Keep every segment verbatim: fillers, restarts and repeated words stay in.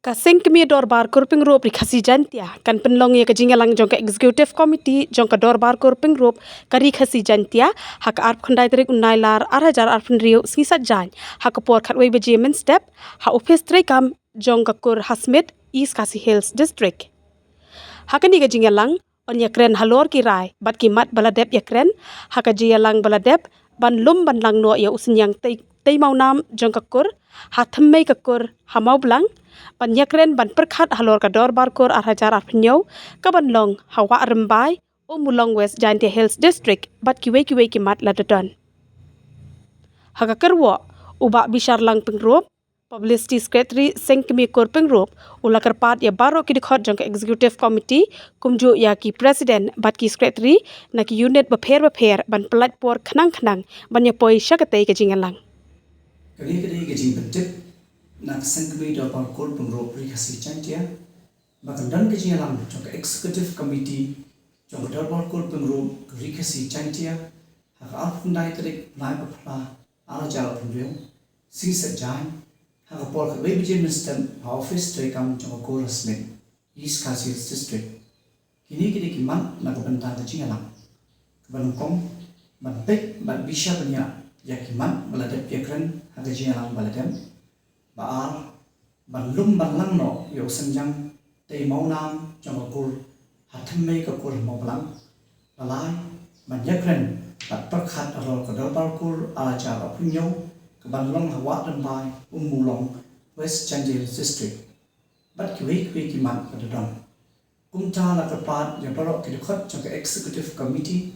Ka Seng Kmie Dorbar Kur Pyngrope Ri Khasi Jaintia kan pynlong ïa ka jingïalang jong ka Executive Committee jong ka Dorbar Kur Pyngrope ka Ri Khasi Jaintia ha ka arphew khyndai tarik u Nailar ar hajar arphew hynriew, sngi Saitjaiñ, ha ka por khatwei baje mynstep, ha ophis treikam jong ka Kur ha Smit, East Khasi Hills District. Ha kane ka jingïalang yn ïakren halor ki rai bad ki mat ba la dep ïakren ha ka jingïalang ba la dep, ban lum ban lang noh ïa u synñiang tei, tei mawnam jong ka Kur ha thymmei ka Kur ha Mawblang, ban ïakren ban pyrkhat halor ka Dorbar Kur ar hajar arphew hynñiew, ka ban long ha Wah Rymbai, Ummulong, West Jaintia Hills District, bad kiwei kiwei ki mat lada don. Ha ka kyrwoh, u Bah Bisharlang Pyngrope, Publicity Secretary Seng Kmie Kur Pyngrope, u la kyrpad ïa baroh ki dkhot jong ka Executive Committee, kumjuh ïa ki President bad ki Secretary na ki unit bapher bapher ban pyllait por khnang khnang ban ïapoi sha katei ka jingïalang. Kane ka dei ka jingpyntip na ka Seng Kmie Dorbar Kur Pyngrope Ri Khasi Jaintia ba kan don ka jingïalang jong ka Executive Committee jong ka Dorbar Kur Pyngrope Ri Khasi Jaintia ha ka arphew khyndai tarik u Nailar ar hajar arphew hynriew, sngi Saitjaiñ, ha ka por khatwei baje mynstep ha ophis treikam jong ka Kur ha Smit, East Khasi Hills District. Kine ki dei ki mat na ka bynta ka jingïalang. Kaba nyngkong, ban peit bad bishar bniah ïa ki mat ba la dep ïakren ha ka jingïalang ba la dep. Ba ar, ban lum ban lang noh ïa u synñiang tei mawnam jong ka Kur ha thymmei ka Kur ha Mawblang. Ba lai, ban ïakren bad pyrkhat halor ka Dorbar Kur ar hajar arphew hynñiew, ka ban long ha Wah Rymbai, Ummulong, West Jaintia Hills District, bad kiwei kiwei ki mat ba da don. Kumta la kyrpad ïa baroh ki dkhot jong ka Executive Committee,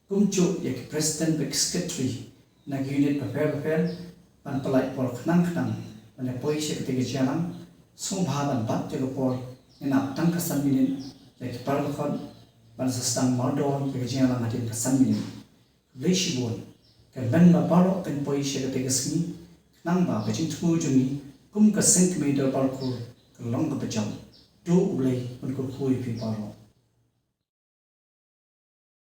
kumjuh ïa ki President bad ki Secretary na ki unit bapher bapher, ban pyllait por khnang khnang ban ïapoi sha katei ka jingïalang. Sngewbha ban bat ïa ka por, ngin ap tang ka san minit ïa ki para dkhot ban sa sdang mardor ïa ka jingïalang hadien ka san minit. Khublei shibun. Kan long ba baroh kin poi sha katei ka sngi, khnang ba ka jingthmu jong ngi kum ka Seng Kmie Dorbar Kur kan long kaba jop. To U Blei un kyrkhu ïa phi baroh.